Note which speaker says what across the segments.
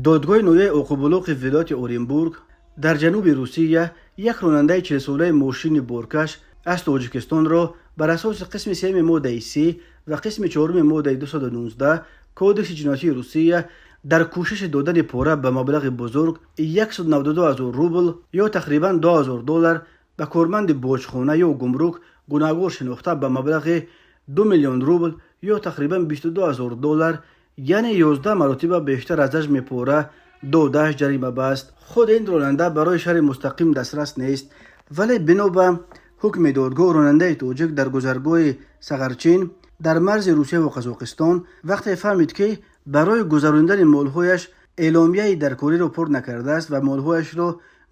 Speaker 1: Додгоҳи ноҳияи Оқибулоқи вилояти Оренбург дар ҷануби Русия як ронандаи 40-солаи мошини боркаш аз Тоҷикистонро бар асоси қисми сеюми моддаи 30 ва қисми чоруми моддаи 219 Кодекси ҷиноятии Русия дар кӯшиши додани пора ба маблағи бузург 192 ҳазор рубл ё тақрибан 2000 доллар ба корманди боҷхона ё гумрук гунаҳгор шинохта, ба маблағи 2 миллион рубл ё тақрибан 22 ҳазор доллар, яъне 11 маротиба бештар аз ҳаҷми пора додааш, ҷарима баст. Худ ин ронанда барои шарҳи мустақим дастрас нест, вале бино ба ҳукми додгоҳ, ронандаи тоҷик дар гузаргоҳи Сағарчин дар марзи Русия ва Қазоқистон вақте фаҳмид, ки барои гузарондани молҳояш эъломияи даркориро пур накардааст ва молҳояшро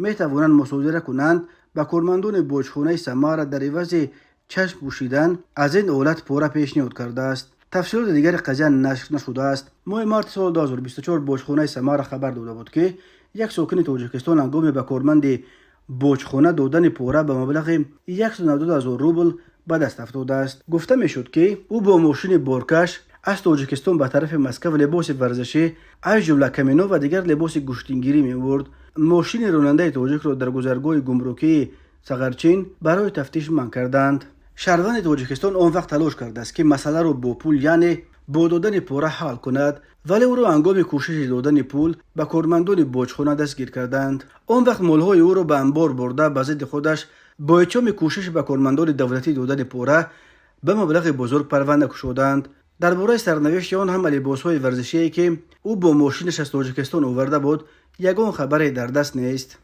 Speaker 1: метавонанд мусодира кунанд, ба кормандони боҷхонаи Самара дар ивази чашм пӯшидан аз ин ҳолат пора пешниҳод кардааст. Тафсилоти дигари қазия нашр нашудааст. Моҳи марти соли 2024 боҷхонаи Самара хабар дода буд, ки як сокини Тоҷикистон ҳангоми ба корманди боҷхона додани пора ба маблағи 192 ҳазор рубл ба даст афтодааст. Гуфта мешуд, ки ӯ бо мошини боркаш аз Тоҷикистон ба тарафи Москав либоси варзишӣ, аз ҷумла камино ва дигар либоси гӯштингирӣ мебурд. Мошини ронандаи тоҷикро дар гузаргоҳи гумрукии Сағарчин барои тафтиш манъ карданд. Шаҳрванди Тоҷикистон он вақт талош кардааст, ки масъаларо бо пул, яъне бо додани пора ҳал кунад, вале ӯро ҳангоми кӯшиши додани пул ба кормандони боҷхона дастгир карданд. Он вақт молҳои ӯро ба анбор бурда, ба зидди худаш бо иттиҳоми кӯшиши ба кормандони давлатӣ додани пора ба маблағи бузург парванда кушоданд. Дар бораи сарнавишти он ҳама либосҳои варзишие, ки ӯ бо мошинаш аз Тоҷикистон оварда буд, ягон хабаре дар даст нест.